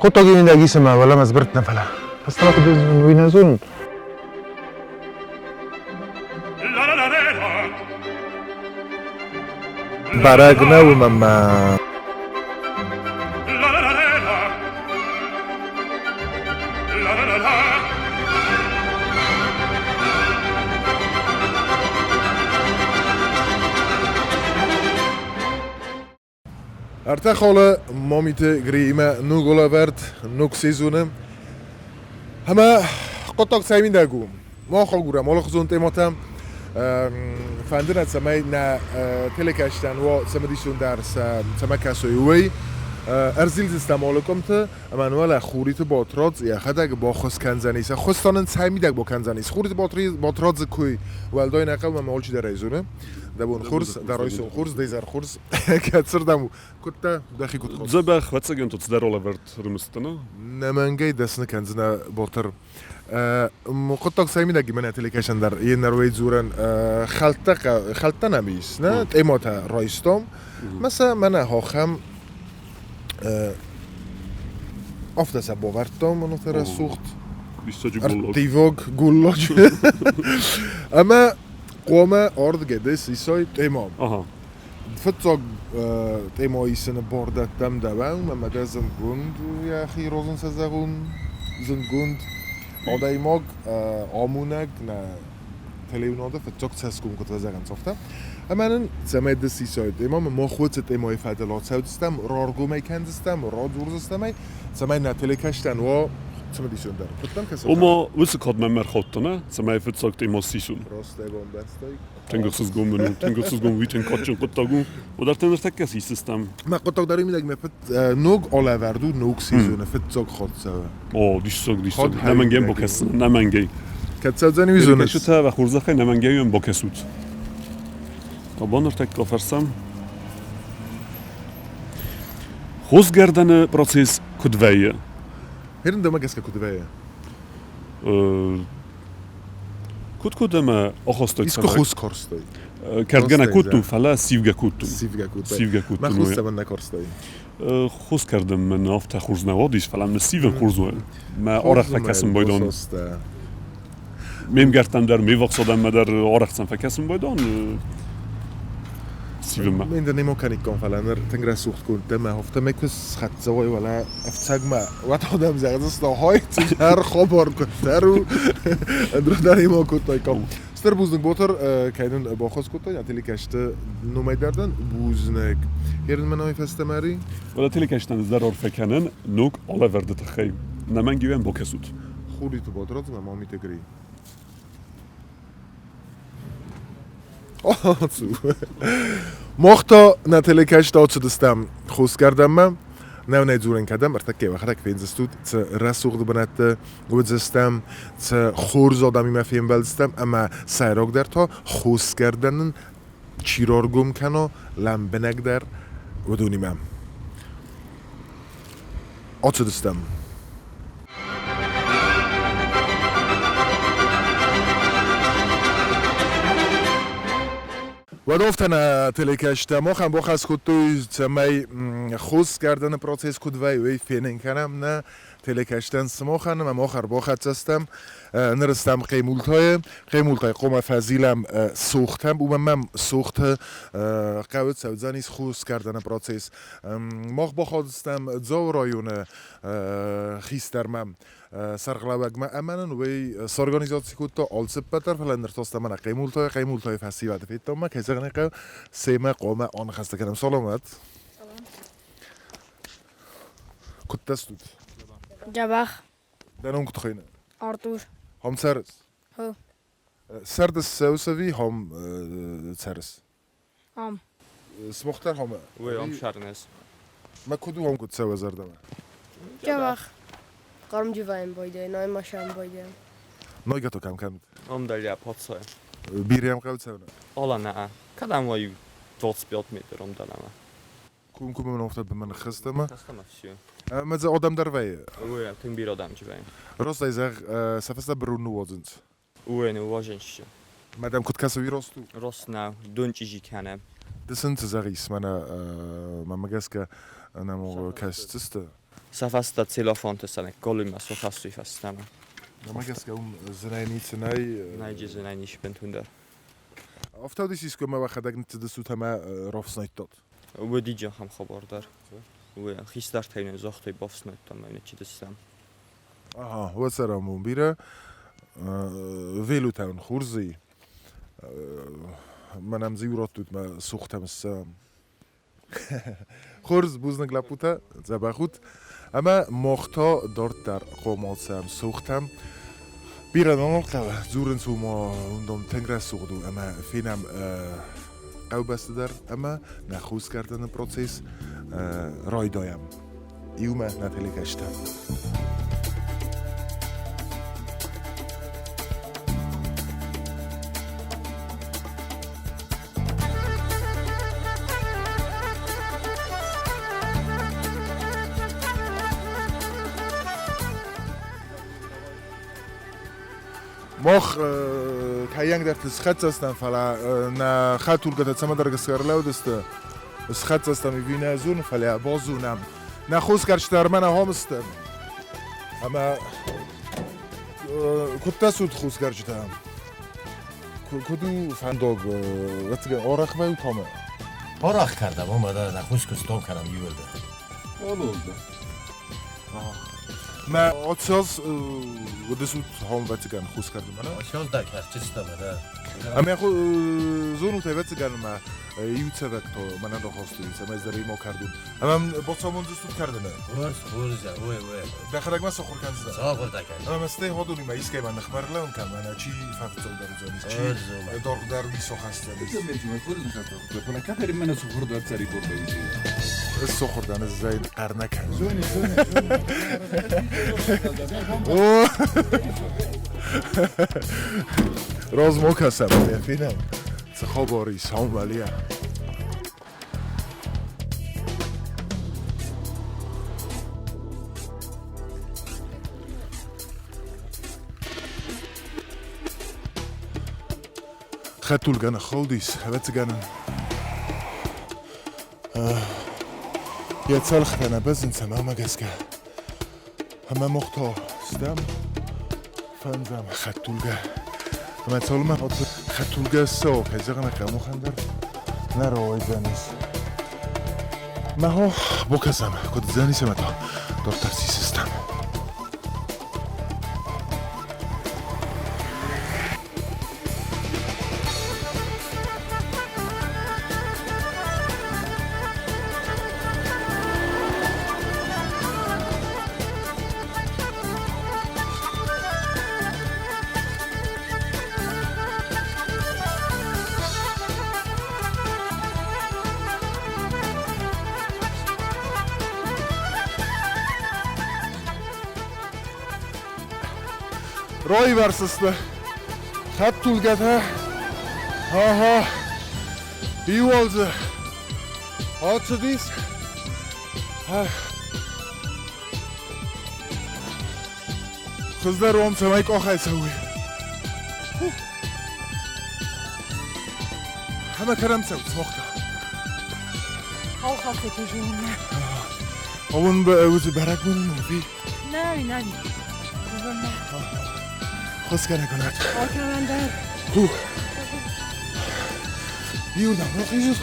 Хъуыддаги мидӕг исӕмӕ уӕлӕмӕ сбырд нӕ фӕлӕ. Фӕстӕмӕ куыд уый нӕ зонын. Бӕрӕг нӕу мӕнмӕ. Ӕртӕ холы Момиты Гриимӕ ног алӕвӕрд ног сезоны. Ӕмӕ хъуыддаг цӕй мидӕг у? Мах агурӕм алыхуызон темӕтӕ. Фӕнды нӕ, цӕмӕй нӕ телекӕсджытӕн уа цымыдисондӕр цӕмӕ кӕсой, уый. Ӕрзилдзыстӕм алы къуымты, ӕмӕ нуӕлӕ Хуриты Батрадз йӕхӕдӕг баххуыс кӕндзӕнис. Ӕххуыс та нын цӕй мидӕг бакӕндзӕнис? Хуриты Батрадзы кой уӕлдай нӕ хъӕуы ӕмӕ алчидӕр ӕй зоны. Дӕ бон хорз, дӕ райсом хорз, дӕ изӕр хорз. Кӕцырдӕм у? Куыдтӕ? Дӕхи куыд хоныс? Дзӕбӕх, ӕвӕццӕгӕн, тут цыдӕр алӕвӕрд рымысдтӕн. Нӕмӕнгӕй дӕсны кӕндзынӕ, Ботыр. Хъуыддаг цӕй мидӕг и мӕнӕ телекӕсӕн дӕр йе нӕрвӕй дзурӕн хӕлттӕ хӕлттӕ нӕм ис, нӕ? Тъемотӕ райстом. Мӕ сӕ мӕнӕ хохӕм афтӕ сӕ бавӕрдтам мӕнӕ рӕсугъд. Ӕрттиваг голладжы. Ӕмӕ хъуамӕ ардыгӕй дӕ сисай тъема. Фыццаг тъема исыны бар дӕттӕм дӕуӕн ӕмӕ дӕ зындгонд йӕхи розын зӕгъун, зындгонд адӕймаг, амонӕг нӕ телеуынады фыццаг цӕсгом куыд фӕзӕгъынц, афтӕ. Ӕмӕ нын цӕмӕй ды сисай тъема, мах уыцы тъемайы фӕдыл ацӕудзыстӕм, раргом ӕй кӕндзыстӕм, радзурдзыстӕм ӕй, цӕмӕй нӕ телекӕсджытӕн уа цымыдисондӕр. Куыд дӕм кӕсы? Ома, уыцы кадмӕ мӕ ӕрхаудтӕн, цӕмӕй фыццаг тъема сисон. Раст ӕй бамбӕрстай? Тынг ӕхсызгон мын у, тынг ӕхсызгон уый тынг кадджын хъуыддаг у. Уӕддӕр та ныртӕккӕ систыстӕм. Мӕ хъуыддаг дӕр мидӕг мӕ фыд ног алӕвӕрд у ног сезоны фыццаг хатт цӕуы. О, диссаг, диссаг. Нӕмӕнгӕй бакӕсын, нӕмӕнгӕй. Кӕд цӕудзӕни уый зоныс? Кӕсутӕ, уӕ хорзӕхӕй нӕмӕнгӕй уӕм бакӕсут. Абон ныртӕккӕ фӕрсӕм. Хосгӕрдӕны процесс куыд вӕййы? Херындӕмӕ гӕсгӕ куыд вӕййы? Куыд куыд ӕмӕ ахастой Искуы хус корстой? Кӕрдгӕ нӕ кодтон, фӕлӕ сивгӕ кодтон. Сивгӕ кодтай. Сивгӕ кодтон. Мӕ хус цӕмӕн нӕ корстай? Хус кӕрдын мын афтӕ хорз нӕ уадис, фӕлӕ мын сивын хорз у. Мӕ арӕх фӕкӕсын байдон. Ме мгӕрттӕм дӕр, ме ввахс адӕммӕ дӕр арӕх сӕм фӕкӕсын байдон. Сивынмӕ. Мен дӕр немо кӕниккон, фӕлӕ ныр тынг рӕсугъдгонд дӕ мӕ афтӕмӕй куы схӕццӕ уай уӕлӕ ӕфцӕгмӕ, уӕд адӕм зӕгъдзысты, хай, цыдӕр хабар куыддӕр у, ӕндӕр дӕр немо кодтаиккам. Стыр бузныг, Ботыр, кӕй нын баххуыс кодтай, нӕ телекӕсты номӕй дӕр дын бузныг. Херын мӕ номӕй фӕстӕмӕ ри. Уӕдӕ телекӕсджытӕн дӕр арфӕ кӕнын ног алӕвӕрды тыххӕй. Нӕмӕнг-иу бакӕсут. Хуриты Батрадз ӕмӕ Мамиты Гри. Ацу. Мах та нӕ телекӕсджытӕ ацыдыстӕм Хусгӕрдӕнмӕ. Нӕ нӕ дзурӕн кӕдӕм, ӕртӕккӕ уӕхӕдӕг фендзыстут, цы рӕсугъд бынӕтты уыдзыстӕм, цы хорз адӕмимӕ фембӕлдзыстӕм ӕмӕ сӕйрагдӕр та Хусгӕрдӕнӕн чи раргом кӕна лӕмбынӕгдӕр, уыдонимӕ. Ацыдыстӕм. Уӕд нӕ телекӕсджытӕ махӕн бахӕс кодтой, цӕмӕй хосгӕрдӕны процесс куыд вӕййы, уый фенын кӕнӕм нӕ телекӕсджытӕн сымахӕн ӕмӕ мах ӕрбахӕццӕ стӕм. Ныр стӕм Хъемултайы. Хъемултайы хъуамӕ фӕзилӕм сохтӕм, уымӕн мӕм сохты хъӕуы цӕудзӕнис хосгӕрдӕны процесс. Мах бахаудыстӕм Дзауы районы хистӕрмӕ, сӕргълӕууӕгмӕ ӕмӕ нын уый сорганизаци кодта алцыппӕт дӕр, фӕлӕ ныр та стӕм мӕнӕ Хъемултайы, Хъемултайы фӕсивӕды федтам ма, кӕй зӕгъын ӕй хъӕуы, семӕ хъуамӕ аныхӕстӕ кӕнӕм. Саламат. Куыдтӕ стут? Дзӕбӕх. Дӕ ном куыд хуыйны? Артур. Хом цӕрыс? Хо. Сӕрды ссӕуыс ӕви хом цӕрыс? Ам. Смохтар хомӕ? Уый ам сарнес. Мӕ куыд у ам куыд цӕуы зӕрдӕмӕ? Дзӕбӕх. Хъарм дивайын байдайы, най машӕм байдайӕм. Нойгӕ кӕм кӕнут? Ам дӕр пацай. Бирӕ ам хъӕуы цӕуын? Ала нӕ. Кӕдӕм уай 25 метр ам дӕлӕмӕ. Кумкумы мын афтӕ мын хызтӕмӕ. Хызтӕмӕ все. Ӕмӕ дзы адӕм дӕр вӕййы? Уый, тынг бирӕ адӕм чи вӕййы. Раст ӕй зӕгъ, сӕ фӕстӕ быру ныууадзынц. Уый, ныууадзынц. Мадам, куыд кӕсы уый раст у? Раст нӕу, дон чъизи кӕны. Ды сын цы зӕгъис, мӕнӕ мӕнмӕ гӕсгӕ нӕм кӕсдзысты? Сӕ фӕстӕ целлофантӕ калимӕ сохӕссуй фӕстӕмӕ. Намӕ гӕсгӕ уым зынӕй ницы нӕй. Нӕй зынӕй ницы бынтондӕр. Афтӕ уыдис искуы ӕмӕ уӕхӕдӕг ныццыдыстут ӕмӕ рафснайдтат? Уыди ахӕм хабар дӕр. Уый хистӕртӕй нын загътой, бафснайдтам ӕмӕ ныццыдыстӕм. Аха, уӕ цӕрӕнбон бирӕ. Велутӕн хурдзи. Мӕнӕм дзы иу раттут мӕ сухтӕм ссӕуӕм. Хорз, бузныг лӕппутӕ, дзӕбӕх ут. Ӕмӕ мах та дарддӕр хъуамӕ цӕм сухтӕм. Бирӕ нал хъӕуы, дзурынц уымӕ, уындон тынг рӕсугъд у ӕмӕ фенӕм хъӕубӕсты дӕр ӕмӕ нӕ хусгӕрдыны процесс райдайӕм. Иумӕ нӕ телекӕстӕ. Мах кӕйӕнгдӕрты схӕццӕ стӕм, фӕлӕ нӕ хӕдтулгӕтӕ цӕмӕдӕр гӕсгӕ ӕрлӕудысты. Схӕццӕ стӕм ӕви нӕ зонын, фӕлӕ базонӕм. Нӕ хосгӕрсттӕ ӕрмӕ нӕ хомысты. Ӕмӕ куыдтӕ суд хосгӕрджытӕ? Куыд у фӕндаг? Ӕвӕццӕгӕн, арӕх вӕййут ӕмӕ? Арӕх кӕрдӕм, уымӕ дӕр нӕ хус куыстон кӕнӕм иуылдӕр. Мӕ оцоз уыдысут хомвӕццӕгӕн хус кӕрдынмӕ, нӕ? Оцоз дӕ кӕрчытӕ дӕ. Ӕмӕ зонут ӕвӕццӕгӕн мӕ иу цӕвӕг то мӕнӕн рахастой, цӕмӕй зӕрӕй ма кӕрдун. Ӕмӕ бацамондзыстут кӕрдыны? Хорз, хорз, ой, ой. Дӕхӕдӕг ма сахуыр кӕндзынӕ? Сахуыр дӕ кӕн. Ӕмӕ стӕй ходонимӕ искӕй-ма ныхмӕ ӕрлӕууын кӕн, мӕнӕ чи фӕфыццагдӕр уыдзӕнис, чи даргъдӕр уисо хӕсдзӕнис. Сохур дӕн ӕз зӕй хъӕр нӕ кӕнын. О! Размо кӕсӕм, фенӕм, цы хабар ис, Саумӕлийӕ. Хӕдтулгӕ ныххылдис, ӕвӕццӕгӕн ын йӕ цӕлхытӕ нӕ бӕззынц ӕмӕ уымӕ гӕсгӕ ӕмӕ мах та стӕм фӕндзӕм хӕдтулгӕ. Ӕмӕ цалынмӕ хӕдтулгӕ ссӕуа, кӕй зӕгъын ӕй хъӕуы, махӕн дӕр нӕ рауайдзӕнис. Мӕ хо, бакӕсӕм, куыд уыдзӕнис ӕмӕ та дарддӕр сисдзыстӕм. Райвӕрц сты хӕдтулгӕтӕ. Аха, иуал дзы ацыдис. Хуыздӕр уӕм цӕмӕй къохӕй цӕуй. Ӕмӕ кӕдӕм цӕут, мах та? Алхасты зонмӕ. Абон уыцы бӕрӕгбон у, Нӕ, нӕ. Кувынмӕ. Хуысгӕнӕг Алкӕмӕн дӕр. Хух. Иу нӕм рахизут.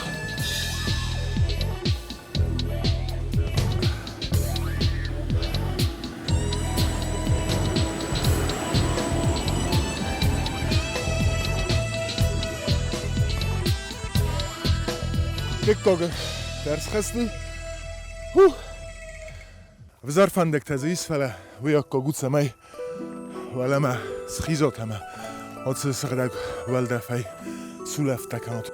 Дыккаг тӕрсхӕсты. Хух. Ӕвзӕр фӕндӕгтӕ дзы ис, фӕлӕ уый аккаг у, цӕмӕй уӕлӕмӕ схизот ӕмӕ ацы сыгъдӕг уӕлдӕфӕй сулӕфтӕ кӕнот.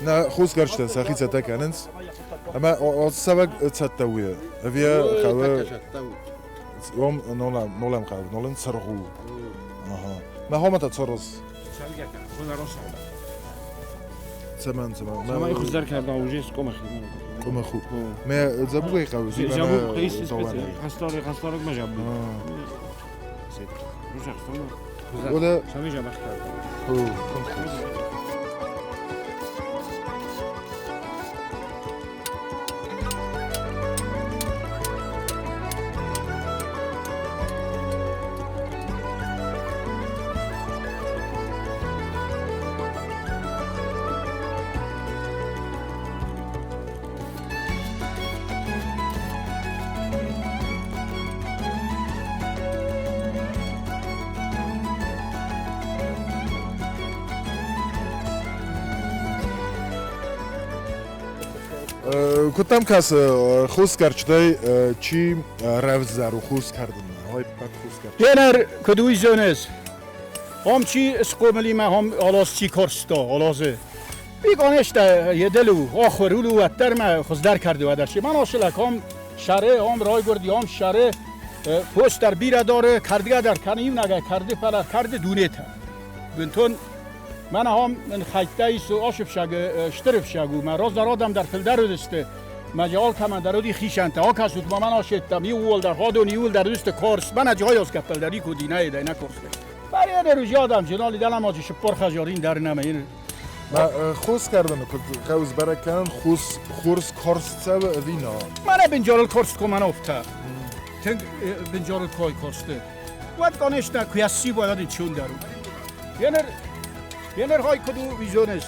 Нӕ хусгӕрзтӕ сӕхи цӕттӕ кӕнынц, ӕмӕ цӕвӕг цӕттӕ у, ӕви хъӕуы уым нолӕм хъӕуы, нолын цыргъ у. Мӕ хомӕ та цорос. Цӕмӕн, цӕмӕн? Цӕмӕй хуыздӕр кӕрда уже скъомахи. Къуымыху. Мӕ дзӕбугӕй хъӕуы. Дзӕбуг хъис хастары хастараг ма жабу. Oder Шами жабах кӕрда. Хо, Куыд дӕм кӕсы, хусгӕрчытӕй чи рӕвдздӕр у хус кӕрдынмӕ? Ой, ппӕт хусгӕрчытӕ. Генер, куыд уый зоныс? Ам чи схъомыл ма ам алаз чи карста, алазы. Бигонешта еделу, ахуырулу уӕддӕр мӕ хуыздӕр кӕрды уӕдӕр. Ман ашылак ам шары, ам райгуырди, ам шары, фос дӕр бирӕ дары, кӕрдгӕ дӕр кӕны иунӕгӕй кӕрды, фӕлӕ кӕрды дунетӕ. Бынтон мӕнӕ ам мын хӕйттӕ ис ашыфсаг, стыр ӕфсаг у, мӕ раздӕр адӕм дӕр фылдӕр уыдысты. Мӕ алкӕмӕн дӕр уыди хицӕнтӕ, акӕсут ма мӕн ашеттам, иууылдӕр хадон, иууылдӕр уыдысты карс. Мӕнӕ джайас кӕппел дӕр икуди нӕ дай нӕ карс. Барьер ружадам, жинали далам шиппор хажарин дӕр нӕма ин. Мӕ хус кӕрдыны куыд хъӕуы сбӕрӕг кӕнын, хус хорз карст цӕуы ӕви нӕ? Мӕнӕ бинджарыл карст куы мӕн офта. Тынг бинджарыл кой карсты. Уӕд, конечно, куы ясси бояд чун дару. Енер енер хай куду визонес.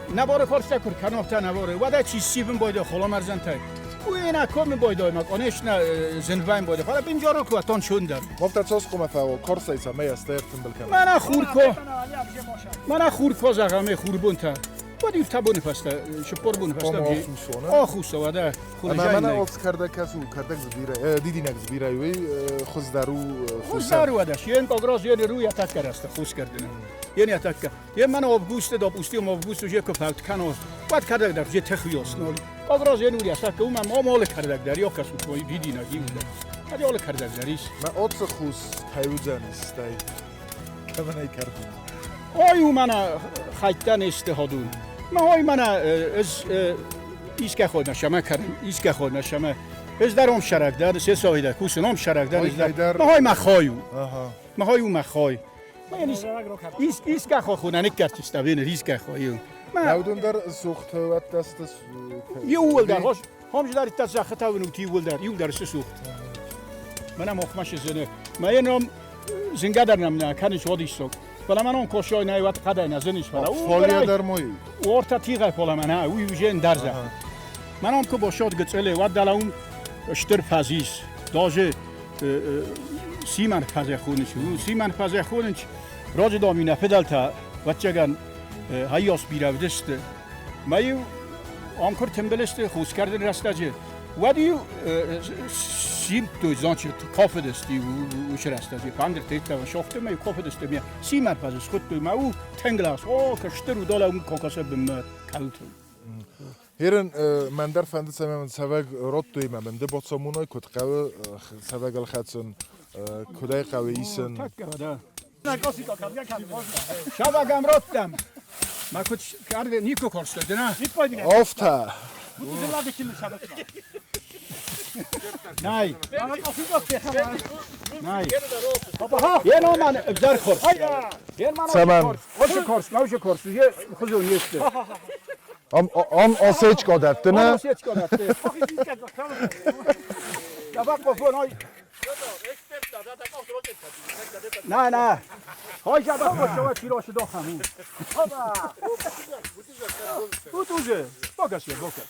Набары карста кур канофта набары. Вада чи сибин бойда холамарзантай. У ена ком бойда ма, конечно, зинвайн бойда. Фала бинджарыл ку атон чун дару. Мофта цос қума карса ма ястер тымбыл кӕнын. Мана хурко. Мана хурко зағаме хурбунта. Вади табуни фаста, шиппор буни фаста. Ахусо вада. Ӕмӕ мӕнӕ офс кӕрдӕг кӕс у, кӕрдӕг збира, дидинӕг збира уый хуыздӕр у. Хуыздӕр у ӕдас. Ен когроз ен ру ятакка раста хус кӕрдыны. Ен ятакка. Ен мӕнӕ августы, допустим, август уже ку фӕуд кӕно. Уӕд кӕрдӕг дӕр же техиос нол. Когроз ен ур ятакка ума мамолы кӕрдӕг дӕр ёкас у твой дидинӕг иуылдӕр. Ад олы кӕрдӕг дӕр ис. Мӕ оцы хус кӕй уыдзӕнис, стӕй кӕмӕн ӕй кӕрдын? Ой у мӕнӕ хӕйттӕ не сты ходун. Мӕ ой мӕнӕ ӕз искӕ хойна шама кӕрын, искӕ хойна шама. Ez dar om шарак dar, се соида, кусын ом шарак dar, ez dar. Ма хой ма хою. Ма хою ма хой. Ма ис ис искӕ хо хуна никкартиста венер искӕ хою. Наудун дӕр сухтӕвӕттӕсты. Иууылдӕр, хош, хомж дар иттат захатавын ут иууылдӕр, иууылдӕр сы сухт. Мӕнӕ мохмаш зыны. Ма еном зингадar нам на каниш одиссок. Фӕлӕ мӕнон кошой най ват қадай на зыниш фӕлӕ. Фолия дӕр мой. Орта тигъай фола мӕнӕ, уый уже дарза. Мӕнон ку бошод гыцъеле, ват далаум штыр фазис. Даже симан фазе хунич. Симан фазе хунич. Раджы домина федалта ватчаган хайос биравдысты. Маю амкур тымбылысты хускардын рӕстӕджы. Уӕд-иу симттой, значит, кафыдысты уыцы рӕстӕджы. Фӕндырты шохты мӕ кафыдысты ме симан фазе схуыдтой мӕ у тынг о кӕстыр у далӕ уым кокосы бынмӕ калтой. Херен мӕн дӕр фӕнды цӕмӕй мын цӕвӕг радтой мӕ мын ды бацамонай, куыд хъӕуы цӕвӕгыл хӕцын, куыд ӕй хъӕуы исын. Шавагам роттам. Ма куыд карды никуы корсты, дына? Офта. Най. Най. Ен оман эгзар корс. Ен ман Цӕмӕн? Хошы корс, маушы корс, уже хузун есты. Ам ам осечка дӕтты, нӕ? Осечка дӕтты. Давай қофон ой. На, на. Хой жаба қошова чирошы дохаму. Бутуже. Бокас, бокас.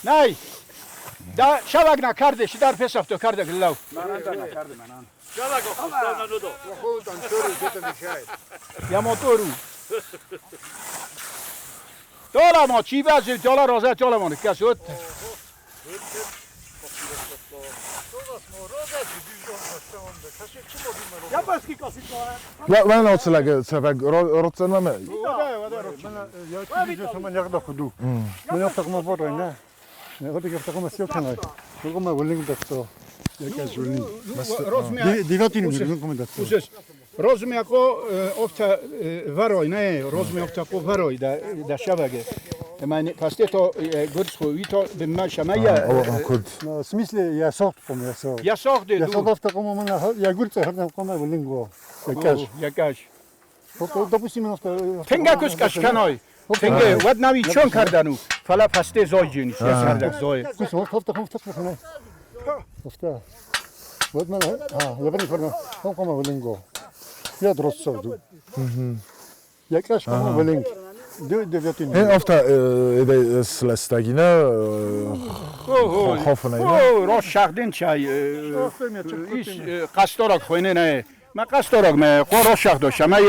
Най. Да шаваг на карде, шидар песавто карде глав. Я мотору. Дола ма чи базы, дола роза, дола ма касот. Ван оцлаг цаваг роцнаме. Розмяко овца варой, не, розмя овца ко варой да да шаваге. من پسته تا گرس خوی تا به من شمعه В смысле, я сохт ком я сохт. Я сохт Я сохт ком у меня я гурц хрна ком я линго. Я каш. Я каш. Допустим, Тенга кус кашканой. Тенге вад нави чон кардану. Фала пасте зой джинис. Я сардак зой. Кус вот хofta ком хofta ком. Хofta. Вот мен а, я брин фарна. Ком ком линго. Я дрос сохт. Я каш ком линг. Девятин. Э офта эде слестагина хофна. О, рош шахдин чай. Ис қасторак хойне не. من قصد من قرا شخ داشتم من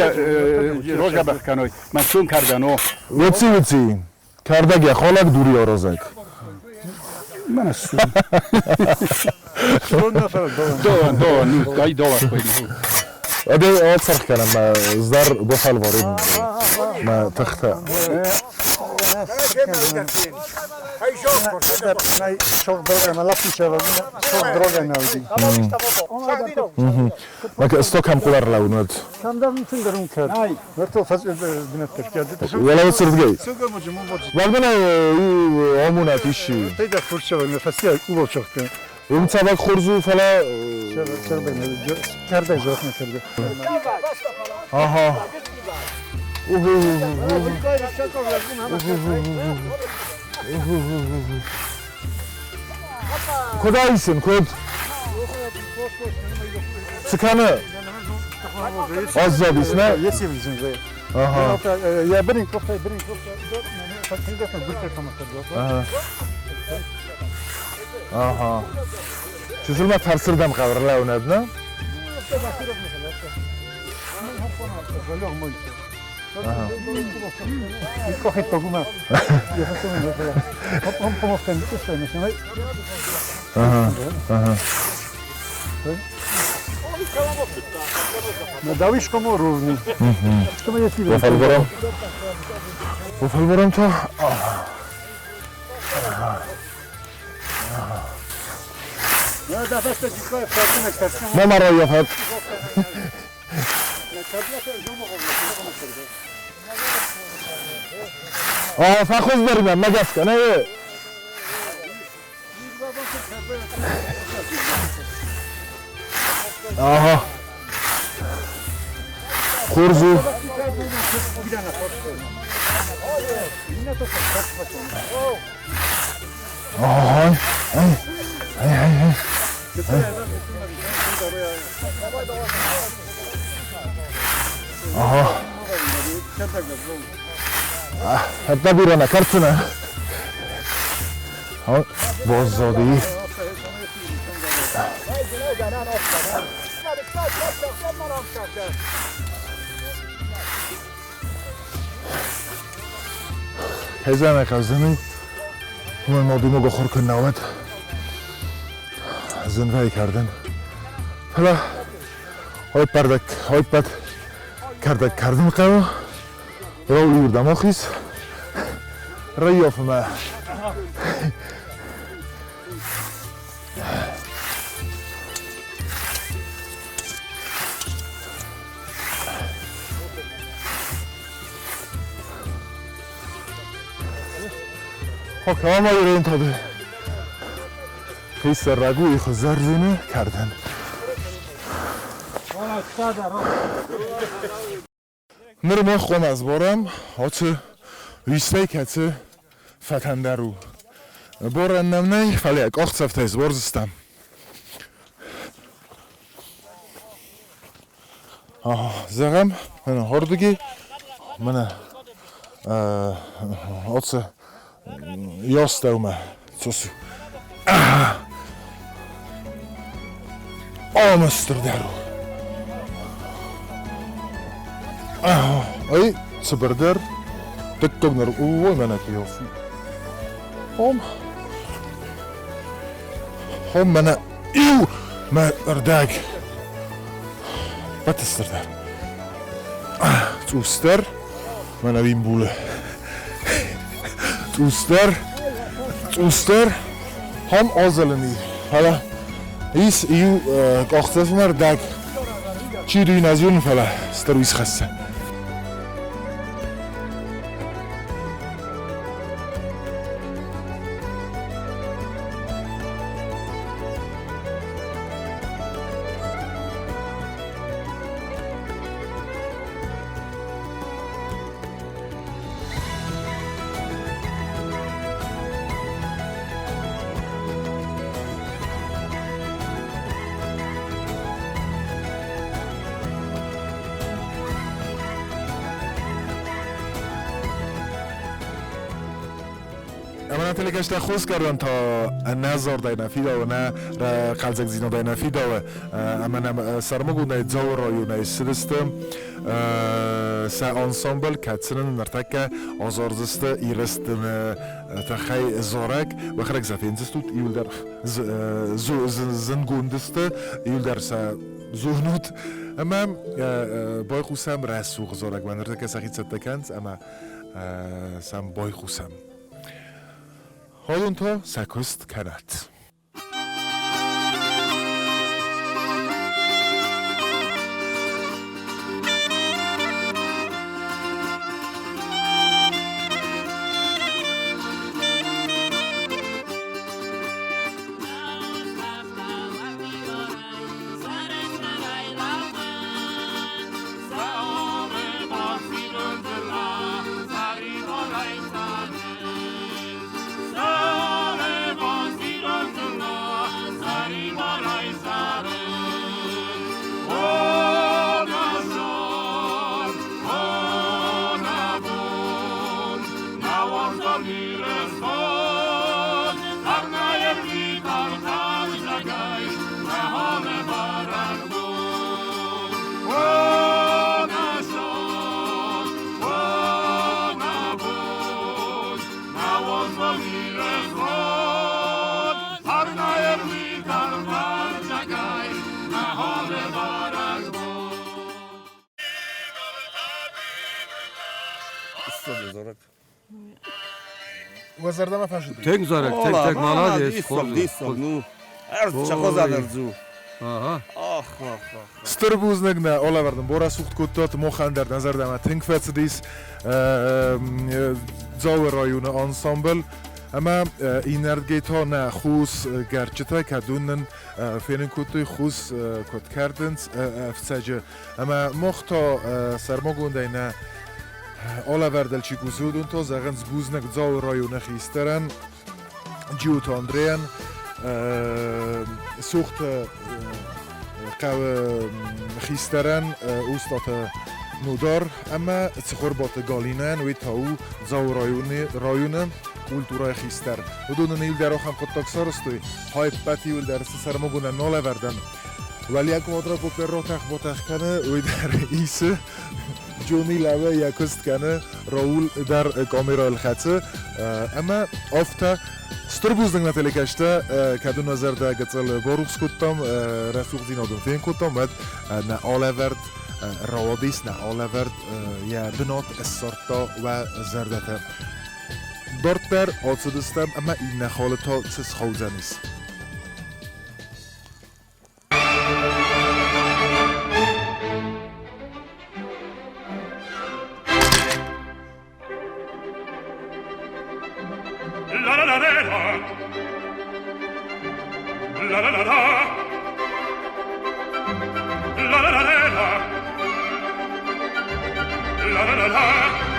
روزا بخکنای من چون کردن و وچی وچی کردگی خالک دوری آرازک من از دو دو نو دای دو ادي اتصرخ كان ما زدار بوحال فارين ما تختا ما استوك هم قدر لونات ولا وصرت بعدنا عمونا تيشي امتى خرزو فلا اها Куда исин, куд? Циканы? Аззадис, не? Аха. Аха. Чизилма тарсирдам қабрлаунадна? Аха. Аха. Вафалбарам. Вафалбарам то. ما مرة يفهد. فخذ برمى ما جاسك انا ايه. اها خرزو اها اي اي اي اي اها حتى بيرانا كارتنا ها بوزادي هزانك عزمي من الماضي ما بخور كنا ود زنوی کردن فلا های پردک های پد کردک کردن قوا رو لیوردم آخیس ریاف ما خب ما این تاده خیس رگوی خو زرزینه کردن نر ما خون از بارم هاچه ویسته کچه فتندرو بارن نمنه فلی اک آخ سفته از بارزستم آه زغم من هردگی من оце ёстаума цус Омстрдару. Ай, цбердер. Теккогнер ой менек ёс. Ом. Хом мена ил ма рдаг. Ӕппӕты стырдӕр. Цъусдӕр, мӕнӕ Вимбулы. Цъусдӕр, цъусдӕр, хам азӕлыни, фӕлӕ ис иу къахдзӕфмӕ рдӕг. Чи дуй нӕ зоны, фӕлӕ стыр уис хӕссы. Ӕмӕ телекӕстӕ хосгӕрдӕн та нӕ зардӕй нӕ фидауы, нӕ хъӕлдзӕгдзинадӕй нӕ фидауы, ӕмӕ нӕм сӕрмагондӕй Дзауы районӕй ссыдысты сӕ ансамбль, кӕцы нын ныртӕккӕ азардзысты Ирыстоны тыххӕй зарӕг. Уӕхӕдӕг сӕ фендзыстут, иуылдӕр зынгонд сты, иуылдӕр сӕ зонут. Ӕмӕ байхъусӕм рӕсугъд зарӕгмӕ. Ныртӕккӕ сӕхи цӕттӕ кӕнынц ӕмӕ сӕм байхъусӕм. Уыдон та сӕ куыст кӕнӕт. Уӕ зӕрдӕмӕ фӕзынд? Тынг зарӕг, тынг, тынг, молодец. Ну, ӕрдз у. Ага. Ах, ах, ах. Стыр бузныг нӕ алӕвӕрдын борӕсугъд кодтат, махӕн дӕр нӕ зӕрдӕмӕ тынг фӕцыдис Дзауы районы ансамбль. Ӕмӕ иннӕрдгӕй та нӕ хус гӕрчытӕ, кӕд уын нын фенын кодтой хус куыд кӕрдынц ӕфцӕджы. Ӕмӕ мах та сӕрмагондӕй нӕ алӕвӕрдыл чи кусы, уыдон та зӕгъынц бузныг Дзауы районы хистӕрӕн Джиоты Андрейӕн, Сохты хъӕуы хистӕрӕн Устаты Нодар ӕмӕ Цихорбаты Галинӕйӕн, уый та у Дзауы районы культурӕйы хистӕр. Уыдон ын иуылдӕр ахӕм хъуыддаг сарӕзтой, хайппӕт иуылдӕр цы сӕрмагондӕн алӕвӕрдӕн. Уӕлиаг квадрокоптер ратӕх-батӕх кӕны, уый дӕр исы. Джонни Лаве йӕ куыст кӕны, Раул дӕр камерӕйыл хӕцы. Ӕмӕ афтӕ стыр бузныг нӕ телекӕстӕ, кӕд уын нӕ зӕрдӕ гыццыл барухс кодтам, рӕсугъддзинад уын фенкодтам, уӕд нӕ алӕвӕрд рауадис, нӕ алӕвӕрд йӕ бынат ссардта уӕ зӕрдӕты. Дарддӕр ацыдыстӕм ӕмӕ иннӕ халы та цы схаудзӕнис? La la la la la. La la la la. La la la la la. La la la la.